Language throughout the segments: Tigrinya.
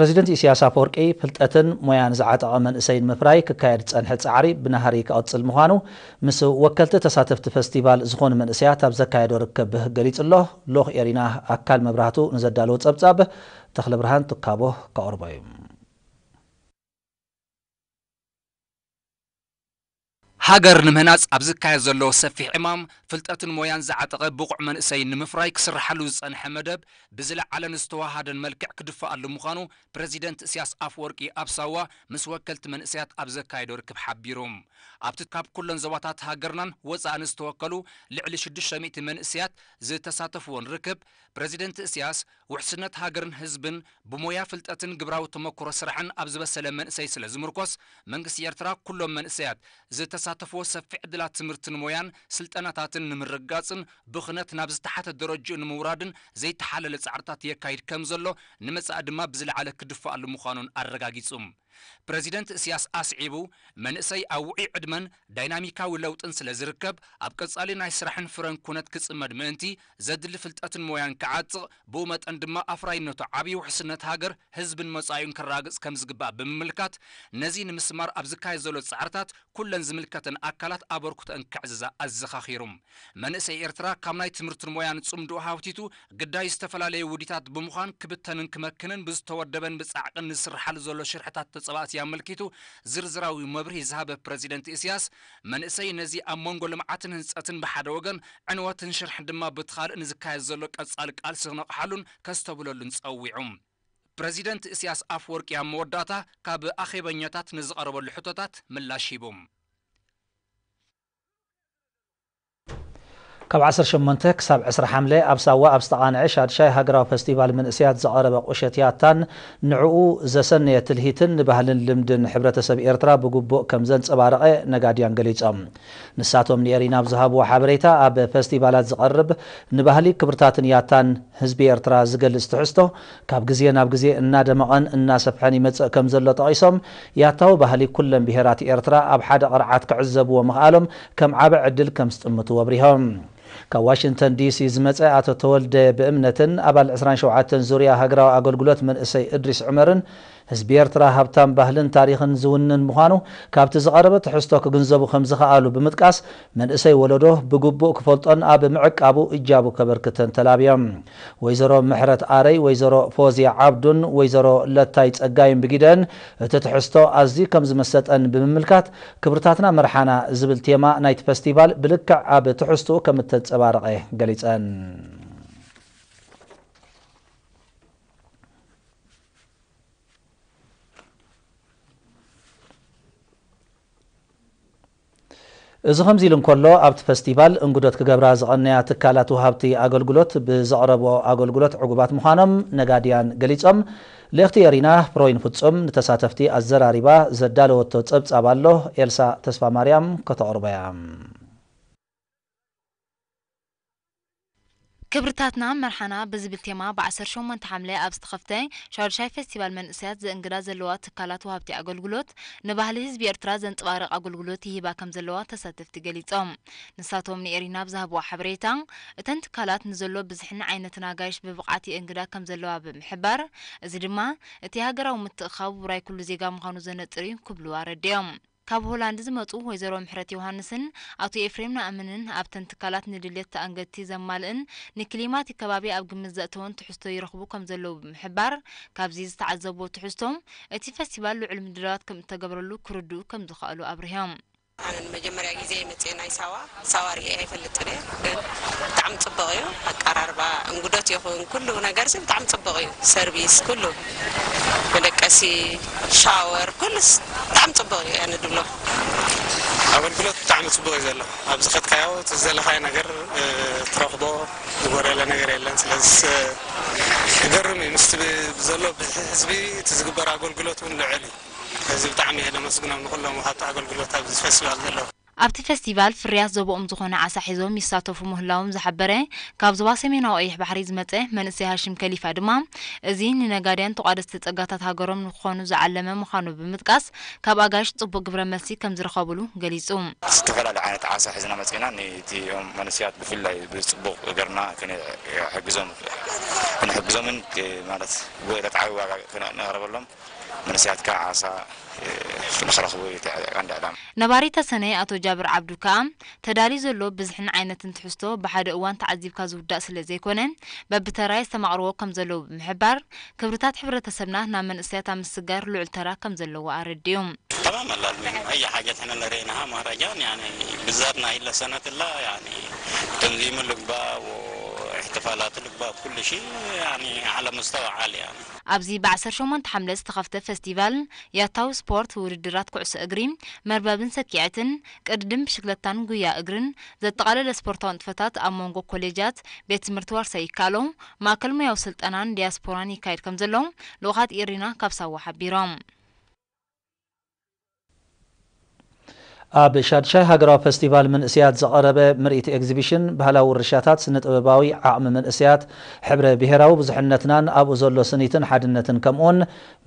ፕረዚደንት ኢሳያስ ኣፈወርቂ፣ ፍልጠትን ሞያን ዝዓጠቐ መንእሰይ ንምፍራይ ክካየድ ዝጸንሐ ጻዕሪ ብናህሪ ክቕጽል ምዃኑ፣ ምስ ወከልቲ ተሳተፍቲ ፈስቲቫል ዝኾኑ መንእሰያት ኣብ ዘካየዶ ርክብ ገሊጹ ኣሎ። ሎኽ ኤሪና ኣካል መብራህቱ ንዘዳለዎ ጸብጻብ፣ ተኽለብርሃን ትካቦ ከቕርቦ እዩ። ሃገር ንምህናጽ ኣብ ዝካየድ ዘሎ ሰፊሕ ዕማም፣ ፍልጠትን ሞያን ዝዓጠቐ ብቑዕ መንእሰይ ንምፍራይ ክስርሓሉ ዝጸንሐ መደብ ብዝለዓለን ዝተዋሃደን መልክዕ ክድፈኣሉ ምዃኑ ፕረዚደንት እስያስ ኣፍወርቂ ኣብ ሳዋ ምስ ወከልቲ መንእሰያት ኣብ ዘካየዶ ርክብ ሓቢሩ። ኣብቲ ካብ ኩለን ዞባታት ሃገርናን ወጻእን ዝተወከሉ ልዕሊ ሽዱሽተ ሚእቲ መንእሰያት ዝተሳተፍዎን ርክብ፣ ፕረዚደንት እስያስ ውሕስነት ሃገርን ህዝብን ብሞያ ፍልጠትን ግብራዊ ተመክሮ ስራሕን ኣብ ዝበሰለ መንእሰይ ስለ ዝምርኮስ፣ መንግስቲ ኤርትራ ኩሎም መንእሰያት ዝተሳተፍዎ ሰፊሕ ዕድላት ትምህርትን ሞያን ስልጠናታትን ንምርግጋጽን ብኽነት ናብ ዝተሓተ ደረጅኡ ንምውራድን ዘይተሓለለ ጻዕርታት የካይድ ከም ዘሎ፣ ንመጻኢ ድማ ብዝለዓለ ክድፈኣሉ ምዃኑን ኣረጋጊጹ። ፕረዚደንት እስያስ ኣስዒቡ፣ መንእሰይ ኣብ ውዑይ ዕድመን ዳይናሚካዊ ለውጥን ስለ ዝርከብ፣ ኣብ ቀጻሊ ናይ ስራሕን ፍረን ኩነት ክጽመድ ምእንቲ፣ ዘድሊ ፍልጠትን ሞያን ክዓጥቕ፣ ብኡ መጠን ድማ ኣፍራይነቱ ዓብዩ ውሕስነት ሃገር፣ ህዝብን መጻኢኡን ክረጋግጽ ከም ዝግባእ ብምምልካት፣ ነዚ ንምስማር ኣብ ዝካየድ ዘሎ ጻዕርታት ኩለን ዝምልከተን ኣካላት ኣበርክቶአን ከዕዝዛ ኣዘኻኺሩ። መንእሰይ ኤርትራ ካብ ናይ ትምህርትን ሞያን ጽምድኡ ሃውቲቱ ግዳይ ዝተፈላለዩ ውዲታት ብምዃን ክብተንን ክመክንን ብዝተወደበን ብጻዕቅን ዝስርሓሉ ዘሎ ሽርሕታት ተጻባእቲ ኣመልኪቱ ዝርዝራዊ መብርሂ ዝሃበ ፕረዚደንት ኢሳያስ፣ መንእሰይ ነዚ ኣብ መንጎ ልምዓትን ህንጸትን ብሓደ ወገን፣ ዕንወትን ሽርሕን ድማ ብቲ ካልእ ንዝካየድ ዘሎ ቀጻሊ ቃልሲ ክነቕሓሉን ከስተብህለሉን ጸዊዑ። ፕረዚደንት ኢሳያስ ኣፍወርቂ ኣብ መወዳእታ ካብ ኣኼበኛታት ንዝቐረበሉ ሕቶታት ምላሽ ሂቡ። ካብ ዓሰርተ ሸሞንተ ክሳብ ዕስራ ሓምለ ኣብ ሳዋ ኣብ ዝተቓንዐ ሻድሻይ ሃገራዊ ፈስቲቫል መንእሰያት ዝቐረበ ቁሸት ያታን ንዕኡ ዘሰነየ ትልሂትን ንባህልን ልምድን ሕብረተሰብ ኤርትራ ብግቡእ ከም ዘንጸባረቐ ነጋድያን ገሊጾም። ንሳቶም ንኤሪና ኣብ ዝሃብዎ ሓበሬታ፣ ኣብ ፈስቲቫላት ዝቐርብ ንባህሊ ክብርታትን ያታን ህዝቢ ኤርትራ ዝገልጽ ትሕዝቶ ካብ ግዜ ናብ ግዜ እናደመቐን እናሰፍሐን ይመጽእ ከም ዘሎ ጠቒሶም፣ ያታዊ ባህሊ ኩለን ብሄራት ኤርትራ ኣብ ሓደ ቅርዓት ክዕዘብዎ ምኽኣሎም ከም ዓቢ ዕድል ከም ዝጥምትዎ ኣብሪሆም። ካብ ዋሽንግተን ዲሲ ዝመጸ ኣቶ ተወልደ ብእምነትን ኣባል ዕስራን ሸውዓተን ዙርያ ሃገራዊ ኣገልግሎት መንእሰይ እድሪስ ዑመርን ህዝቢ ኤርትራ ሃብታም ባህልን ታሪኽን ዝውንን ምዃኑ ካብቲ ዝቐረበ ትሕዝቶ ክግንዘቡ ከም ዝኸኣሉ ብምጥቃስ፣ መንእሰይ ወለዶ ብግቡእ ክፈልጦን ኣብ ምዕቃቡ እጃቡ ከበርክተን ተላብዮም። ወይዘሮ ምሕረት ኣረይ፣ ወይዘሮ ፎዝያ ዓብዱን ወይዘሮ ለታይ ጸጋይን ብጊደን እቲ ትሕዝቶ ኣዝዩ ከም ዝመሰጠን ብምምልካት፣ ክብርታትና መርሓና ዝብል ቴማ ናይቲ ፈስቲቫል ብልክዕ ኣብ ትሕዝትኡ ከም እተንጸባረቐ ገሊጸን። እዚ ከምዚ ኢሉ እንከሎ፣ ኣብቲ ፈስቲቫል እንግዶት ክገብራ ዝቐነያ ትካላት ወሃብቲ ኣገልግሎት ብዘቕረብኦ ኣገልግሎት ዕጉባት ምዃኖም ነጋድያን ገሊጾም። ልእኽቲ ኤሪና ፍሮይን ፍጹም ንተሳተፍቲ ኣዘራሪባ ዘዳለወቶ ጸብጻብ ኣሎ። ኤልሳ ተስፋ ማርያም ከተቕርቦ እያ። ክብርታትና መርሓና ብዝብል ቴማ ብ ዓሰርተ ሸሞንተ ሓምለ ኣብ ዝተኸፍተ ሻዱሻይ ፈስቲቫል መንእሰያት ዘእንግዳ ዘለዋ ትካላት ወሃብቲ ኣገልግሎት ንባህሊ ህዝቢ ኤርትራ ዘንጸባርቕ ኣገልግሎት ይህባ ከም ዘለዋ ተሳተፍቲ ገሊጾም። ንሳቶም ንኤሪና ብዝሃብዎ ሓበሬታ፣ እተን ትካላት ንዘሎ ብዝሕን ዓይነትን ኣጋይሽ ብብቕዓት የእንግዳ ከም ዘለዋ ብምሕባር፣ እዚ ድማ እቲ ሃገራዊ ምትእኽኻብ ውራይ ኩሉ ዜጋ ምዃኑ ዘነጽር እዩ ክብሉ ኣረዲኦም። ካብ ሆላንድ ዝመጹ ወይዘሮ ምሕረት ዮሃንስን ኣቶ ኤፍሬም ነኣምንን፣ ኣብተን ትካላት ንድሌት ተኣንገድቲ ዘማልእን ንክሊማት ከባቢ ኣብ ግምት ዘእተወን ትሕዝቶ ይረኽቡ ከም ዘለዉ ብምሕባር፣ ካብዚ ዝተዓዘብዎ ትሕዝቶ፣ እቲ ፈስቲቫል ልዑል ምድላዋት ከም እተገብረሉ ክርድኡ ከም ዝኸኣሉ ኣብሪሆም። ኣነ ንመጀመርያ ግዜ መጽኤ ናይ ሳዋ፣ ሳዋ ርእየ ኣይፈልጥን እየ፣ ግን ብጣዕሚ ጽቡቕ እዩ። ኣቀራርባ እንግዶት ይኹን ኩሉ ነገርሲ ብጣዕሚ ጽቡቕ እዩ። ሰርቪስ ኩሉ፣ መደቀሲ፣ ሻወር፣ ኩሉስ ብጣዕሚ ጽቡቕ እዩ። ኣነ ድብሎ። ኣገልግሎት ብጣዕሚ ጽቡቕ እዩ ዘሎ። ኣብ ዝኸድካዮ እቲ ዝደለኻዮ ነገር፣ እ፣ ትረኽቦ፣ ዝጎደለ ነገር የለን። ስለዚ፣ እ፣ ይገርም እዩ። ምስቲ ብ-፣ ዘሎ ብዝሒ ህዝቢ እቲ ዝግበር ኣገልግሎት እውን ልዑል እዩ። ስለዚ ብጣዕሚ እየ ደመስግኖም ንኹሎም ወሃብቲ ኣገልግሎት ኣብዚ ፈስቲቫል ዘለዉ። ኣብቲ ፈስቲቫል ፍርያት ዞባኦም ዝኾነ ዓሳ ሒዞም ይሳተፉ ምህላዎም ዝሓበረ ካብ ዞባ ሰሜናዊ ቀይሕ ባሕሪ ዝመጸ መንእሰይ ሃሽም ከሊፋ ድማ፣ እዚ ንነጋድያን ተቋደስቲ ጸጋታት ሃገሮም ንክኾኑ ዝዓለመ ምዃኑ ብምጥቃስ፣ ካብ ኣጋይሽ ጽቡቕ ግብረ መልሲ ከም ዝረኸብሉ ገሊጹ። ዝተፈላለዩ ዓይነት ዓሳ ሒዝና መጺና፣ ነቲ መንእሰያት ብፍላይ ብጽቡቕ ገርና ክነሕግዞም። ክንሕግዞምን ክ- ማለት ብእለት ዓቢ ዋጋ ክነቕርበሎም መንእሰያት ከዓ ዓሳ እ፣ ንኽረኽቡ እዩ እቲ ቀንዲ ዕላማ። ነባሪ ተሰነይ ኣቶ ጃብር ዓብዱ ከኣ ተዳልዩ ዘሎ ብዝሕን ዓይነትን ትሕዝቶ ብሓደ እዋን ተዓዚብካ ዝውዳእ ስለ ዘይኮነ በብተራይ ዝተማቕርዎ ከም ዘለዉ ብምሕባር ክብርታት ሕብረተሰብና ናብ መንእሰያት ኣብ ምስጋር ልዑል ተራ ከም ዘለዎ ኣረዲኡ። تمام الله المهم، أي حاجة احنا اللي ريناها مهرجان يعني، بالذات نايل السنة الله يعني، تنظيم الأقباء واحتفالات الأقباء بكل شيء يعني على مستوى عالي يعني. ኣብዚ ብ ዓሰርተ ሸሞንተ ሓምለ ዝተኸፍተ ፈስቲቫል ያታዊ ስፖርት ውድድራት ኩዕሶ እግሪ፣ መርበብን ሰኪዐትን፣ ቅድድም ብሽክለታን ጉያ እግርን ዘጠቓለለ ስፖርታዊ ንጥፈታት ኣብ መንጎ ኮሌጃት፣ ቤት ትምህርቲ ዋርሳይ ይካሎ፣ ማእከል ሞያዊ ስልጠናን ዲያስፖራን ይካየድ ከም ዘሎ ልኡኻት ኢሪና ካብ ሳዋ ሓቢሮም። ኣብ ሻድሻይ ሃገራዊ ፈስቲቫል መንእሰያት ዝቐረበ ምርኢት ኤግዚቢሽን ባህላዊ ውርሻታት ስነ ጥበባዊ ዓቕሚ መንእሰያት ሕብረ ብሄራዊ ብዙሕነትናን ኣብኡ ዘሎ ስኒትን ሓድነትን ከምኡውን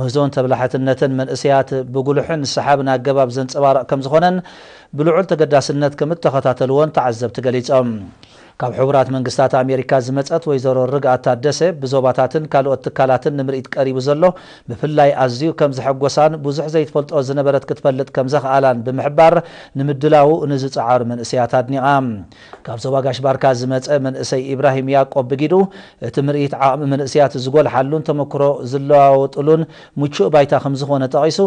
ምህዞን ተብላሕትነትን መንእሰያት ብጉሉሕን ሰሓብን ኣገባብ ዘንጸባርቕ ከም ዝኾነን ብልዑል ተገዳስነት ከም እተኸታተልዎን ተዓዘብቲ ገሊጾም። ካብ ሕቡራት መንግስታት ኣሜሪካ ዝመጸት ወይዘሮ ርግኣት ታደሰ ብዞባታትን ካልኦት ትካላትን ንምርኢት ቀሪቡ ዘሎ ብፍላይ ኣዝዩ ከም ዘሐጎሳን ብዙሕ ዘይትፈልጦ ዝነበረት ክትፈልጥ ከም ዘኽኣላን ብምሕባር ንምድላዉ ንዝጸዓሩ መንእሰያት ኣድኒቓ። ካብ ዞባ ጋሽ ባርካ ዝመጸ መንእሰይ ኢብራሂም ያቆብ ብጊዱ እቲ ምርኢት ዓቕሚ መንእሰያት ዝጎልሓሉን ተመክሮ ዝለዋወጥሉን ምቹእ ባይታ ከም ዝኾነ ጠቒሱ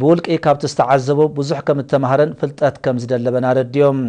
ብውልቂ ካብቲ ዝተዓዘቦ ብዙሕ ከም እተማህረን ፍልጠት ከም ዝደለበን ኣረዲኦም።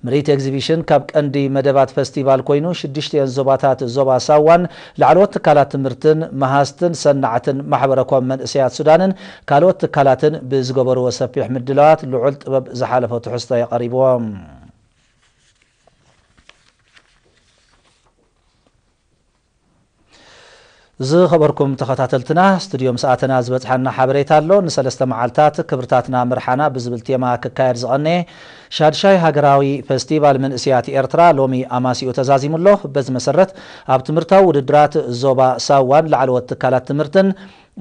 ምርኢት ኤግዚቢሽን ካብ ቀንዲ መደባት ፈስቲቫል ኮይኑ ሽዱሽቲኤን ዞባታት ዞባ ሳዋን ላዕለዎት ትካላት ትምህርትን መሃዝትን ሰናዕትን ማሕበረ ኮም መንእሰያት ሱዳንን ካልኦት ትካላትን ብዝገበርዎ ሰፊሕ ምድላዋት ልዑል ጥበብ ዝሓለፎ ትሕዝቶ የቐሪብዎም። ዝኸበርኩም ተኸታተልትና፣ ስቱድዮ ምስ ኣተና ዝበጽሓና ሓበሬታ ኣሎ። ንሰለስተ መዓልታት ክብርታትና ምርሓና ብዝብል ቴማ ክካየድ ዝቐነየ ሻድሻይ ሃገራዊ ፈስቲቫል መንእሰያት ኤርትራ ሎሚ ኣማሲኡ ተዛዚሙ ኣሎ። በዚ መሰረት ኣብ ትምህርታዊ ውድድራት ዞባ ሳዋን ላዕለዎት ትካላት ትምህርትን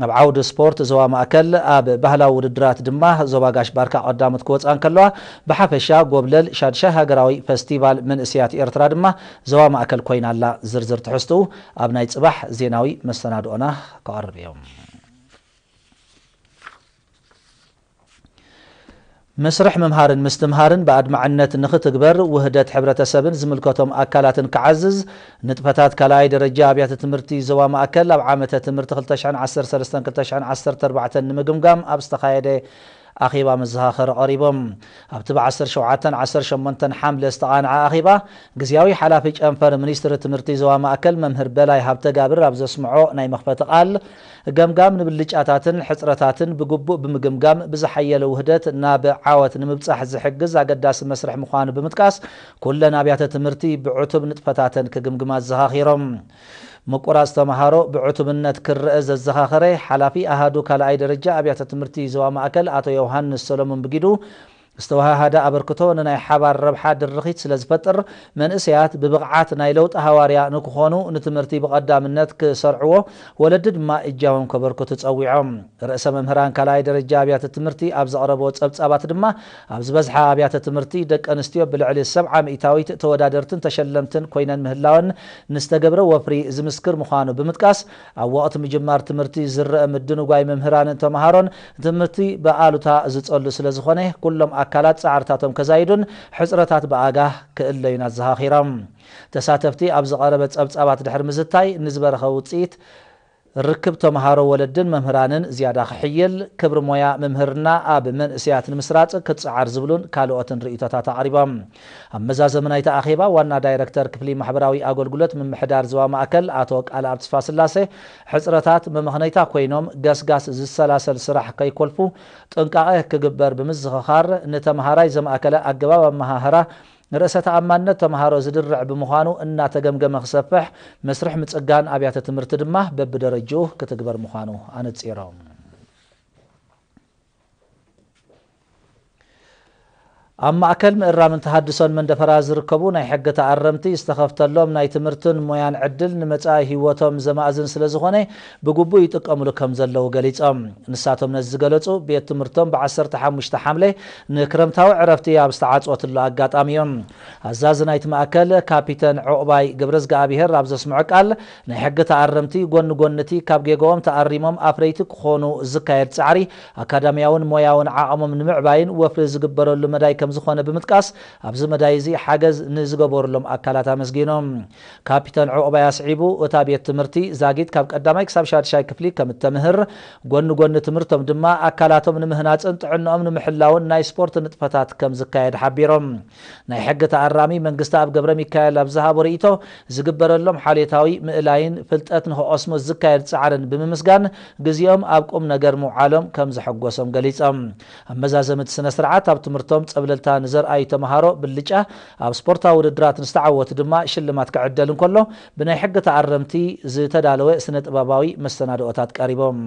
ኣብ ዓውዲ ስፖርት ዞባ ማእከል ኣብ ባህላዊ ውድድራት ድማ ዞባ ጋሽ ባርካ ቀዳሞት ክወጽኣ እንከለዋ ብሓፈሻ ጎብለል ሻድሻይ ሃገራዊ ፈስቲቫል መንእሰያት ኤርትራ ድማ ዞባ ማእከል ኮይና ኣላ። ዝርዝር ትሕዝትኡ ኣብ ናይ ጽባሕ ዜናዊ መሰናድኦና ክቐርብ እዮም። መስርሕ ምምሃርን ምስትምሃርን ብኣድማዕነት ንኽትግበር ውህደት ሕብረተሰብን ዝምልከቶም ኣካላትን ክዓዝዝ ንጥፈታት ካልኣይ ደረጃ ኣብያተ ትምህርቲ ዞባ ማእከል ኣብ ዓመተ ትምህርቲ ክልተ ሽሕን ዓሰርተ ሰለስተን ክልተ ሽሕን ዓሰርተ ኣርባዕተን ንምግምጋም ኣብ ዝተኻየደ ኣኼባ መዘኻኸሪ ቀሪቦም። ኣብቲ ብ ዓሰርተ ሸውዓተን ዓሰርተ ሸሞንተን ሓምለ ዝተቓንዐ ኣኼባ ግዝያዊ ሓላፊ ጨንፈር ሚኒስትሪ ትምህርቲ ዞባ ማእከል መምህር በላይ ሃብተጋብር ኣብ ዘስምዖ ናይ መኽፈቲ ቃል ገምጋም ንብልጫታትን ሕጽረታትን ብግቡእ ብምግምጋም ብዝሓየለ ውህደት ናብ ዓወት ንምብጻሕ ዝሕግዝ ኣገዳሲ መስርሕ ምዃኑ ብምጥቃስ ኩለን ኣብያተ ትምህርቲ ብዕቱብ ንጥፈታተን ክግምግማ ኣዘኻኺሮም። ምቁራጽ ተምሃሮ ብዕቱብነት ክረአ ዘዘኻኸረ ሓላፊ ኣሃዱ ካልኣይ ደረጃ ኣብያተ ትምህርቲ ዞባ ማእከል ኣቶ ዮሃንስ ሰሎሞን ብጊዱ ዝተወሃሃደ ኣበርክቶ ንናይ ሓባር ረብሓ ድርኺት ስለ ዝፈጥር መንእሰያት ብብቕዓት ናይ ለውጢ ሃዋርያ ንክኾኑ ንትምህርቲ ብቐዳምነት ክሰርዕዎ ወለዲ ድማ እጃሞም ከበርክቱ ጸዊዖም። ርእሰ መምህራን ካልኣይ ደረጃ ኣብያተ ትምህርቲ ኣብ ዘቕረብዎ ጸብጻባት ድማ ኣብ ዝበዝሓ ኣብያተ ትምህርቲ ደቂ ኣንስትዮ ብልዕሊ ሰብዓ ሚእታዊት ተወዳደርትን ተሸለምትን ኮይነን ምህላወን ንዝተገብረ ወፍሪ ዝምስክር ምዃኑ ብምጥቃስ ኣብ ወቕቲ ምጅማር ትምህርቲ ዝረአ ምድንጓይ መምህራንን ተምሃሮን ትምህርቲ ብኣሉታ ዝጸሉ ስለ ዝኾነ ኩሎም ኣካላት ጻዕርታቶም ከዛይዱን ሕጽረታት ብኣጋ ክእለዩን ኣዘኻኺሮም። ተሳተፍቲ ኣብ ዝቐረበ ጸብጻባት ድሕሪ ምዝታይ ንዝበረኸ ውጽኢት ርክብ ተምሃሮ ወለድን መምህራንን ዝያዳ ክሕይል፣ ክብሪ ሞያ ምምህርና ኣብ መንእሰያት ንምስራጽ ክጸዓር ዝብሉን ካልኦትን ርእይቶታት ኣቕሪቦም። ኣብ መዛዘሚ ናይቲ ኣኼባ ዋና ዳይረክተር ክፍሊ ማሕበራዊ ኣገልግሎት ምምሕዳር ዞባ ማእከል ኣቶ ቃልኣብ ተስፋስላሴ ሕጽረታት መመኽነይታ ኮይኖም ገስጋስ ዝሰላሰል ስራሕ ከይኮልፉ ጥንቃቐ ክግበር ብምዝኽኻር ንተምሃራይ ዘማእከለ ኣገባብ ኣመሃህራ ርእሰ ተኣማንነት ተምሃሮ ዝድርዕ ብምዃኑ እናተገምገመ ክሰፍሕ መስርሕ ምጽጋን ኣብያተ ትምህርቲ ድማ በብደረጅኡ ክትግበር ምዃኑ ኣነጺሮም። ኣብ ማእከል ምእራምን ተሃድሶን መንደፈራ ዝርከቡ ናይ ሕጊ ተኣረምቲ ዝተኸፍተሎም ናይ ትምህርትን ሞያን ዕድል ንመጻኢ ህይወቶም ዘማእዝን ስለ ዝኾነ ብግቡእ ይጥቀምሉ ከም ዘለዉ ገሊጾም። ንሳቶም ነዚ ዝገለጹ ቤት ትምህርቶም ብ15 ሓምለ ንክረምታዊ ዕረፍቲ ኣብ ዝተዓጽወትሉ ኣጋጣሚ እዮም። ኣዛዚ ናይቲ ማእከል ካፒተን ዑቕባይ ገብረዝግኣብሄር ኣብ ዘስምዖ ቃል ናይ ሕጊ ተኣረምቲ ጎኒ ጎኒ እቲ ካብ ጌጋኦም ተኣሪሞም ኣፍረይቲ ክኾኑ ዝካየድ ጻዕሪ ኣካዳሚያውን ሞያውን ዓቕሞም ንምዕባይን ወፍሪ ዝግበረሉ መዳይ ከም ዝኾነ ብምጥቃስ ኣብዚ መዳይ እዚ ሓገዝ ንዝገበሩሎም ኣካላት ኣመስጊኖም። ካፒተን ዑቕባይ ኣስዒቡ እታ ቤት ትምህርቲ ዛጊት ካብ ቀዳማይ ክሳብ ሻድሻይ ክፍሊ ከም እተምህር ጎኒ ጎኒ ትምህርቶም ድማ ኣካላቶም ንምህናጽን ጥዕናኦም ንምሕላውን ናይ ስፖርት ንጥፈታት ከም ዝካየድ ሓቢሮም። ናይ ሕጊ ተኣራሚ መንግስቲ ኣብ ገብረ ሚካኤል ኣብ ዝሃቦ ርእይቶ ዝግበረሎም ሓልዮታዊ ምእላይን ፍልጠት ንክቐስሙ ዝካየድ ጻዕርን ብምምስጋን ግዜኦም ኣብ ቁም ነገር ምውዓሎም ከም ዘሐጎሶም ገሊጾም። ኣብ መዛዘሚ እቲ ስነ ስርዓት ኣብ ትምህርቶም ጸብለልታ ንዘርኣዩ ተምሃሮ ብልጫ ኣብ ስፖርታዊ ውድድራት ንዝተዓወቱ ድማ ሽልማት ክዕደል እንከሎ ብናይ ሕጊ ተኣረምቲ ዝተዳለወ ስነ ጥበባዊ መሰናድኦታት ቀሪቦም።